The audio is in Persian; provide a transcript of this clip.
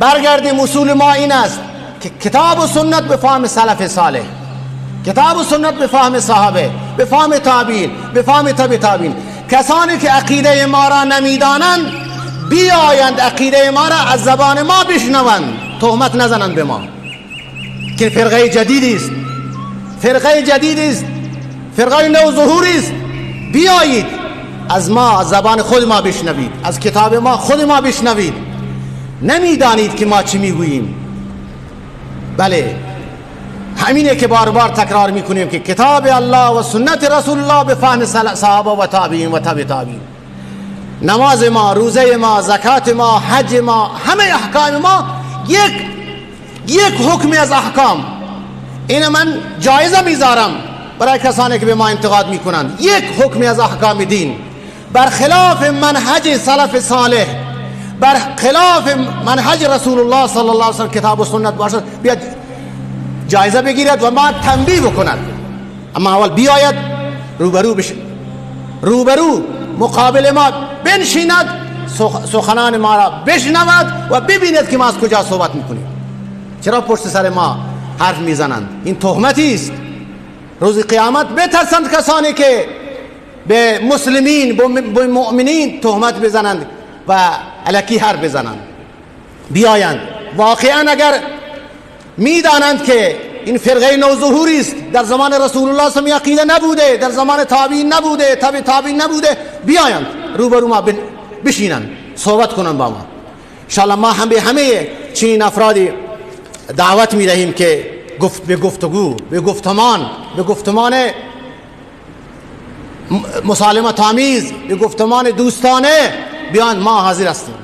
برگردیم. اصول ما این است که کتاب و سنت به فهم سلف صالح، کتاب و سنت به فهم صحابه، به فهم تابعین، به فهم تابع تابعین. کسانی که عقیده ما را نمیدانند بیایند عقیده ما را از زبان ما بشنوند، تهمت نزنند به ما که فرقه جدیدی است، فرقه جدیدی است، فرقه نوظهوری است. بیایید از ما، از زبان خود ما بشنوید، از کتاب ما خود ما بشنوید. نمیدانید که ما چی میگوییم. بله، همینه که بار بار تکرار میکنیم که کتاب الله و سنت رسول الله به فهم صحابه و تابعین و تابع تابعین. نماز ما، روزه ما، زکات ما، حج ما، همه احکام ما یک حکمی از احکام. این من جایزه میذارم برای کسانی که به ما انتقاد میکنند. یک حکمی از احکام دین برخلاف منهج سلف صالح، برخلاف منهج رسول الله صلی الله علیه و سلم کتاب و سنت باشد، بیاد جایزه بگیرد و ما تنبیه بکند. اما اول بیاید روبرو بشه، روبرو مقابل ما بنشیند، سخنان ما را بشنود و ببیند که ما از کجا صحبت میکنیم. چرا پشت سر ما حرف میزنند؟ این تهمتی است. روز قیامت بترسند کسانی که به مسلمین، به مؤمنین تهمت بزنند و الکی حرف بزنند. بیایند واقعا اگر میدانند که این فرقه نوظهوری است، در زمان رسول الله صلی الله علیه و عقیده نبوده، در زمان تابعین نبوده، تابع تابعین نبوده، بیایند روبرو ما بشینند، صحبت کنند با ما. انشاءالله ما هم به همه چنین افرادی دعوت میدهیم که به گفتگو، به گفتمان، به گفتمان مسالمت آمیز، به گفتمان دوستانه بیان. ما حاضر هستیم.